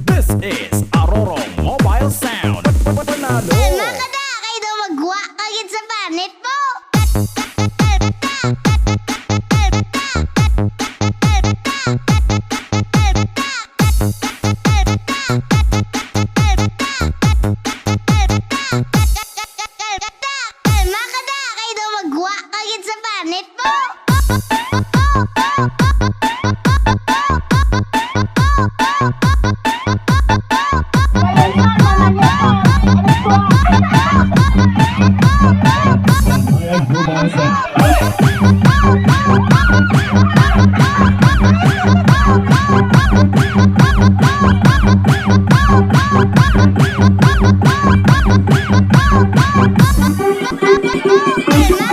This is Aroro Mobile Sound. Panalo! Kalma ka da, kay daw magwa ka gid sa panit mo. Kalma ka da, kay daw magwa ka gid sa panit mo. Global Sound. Kalma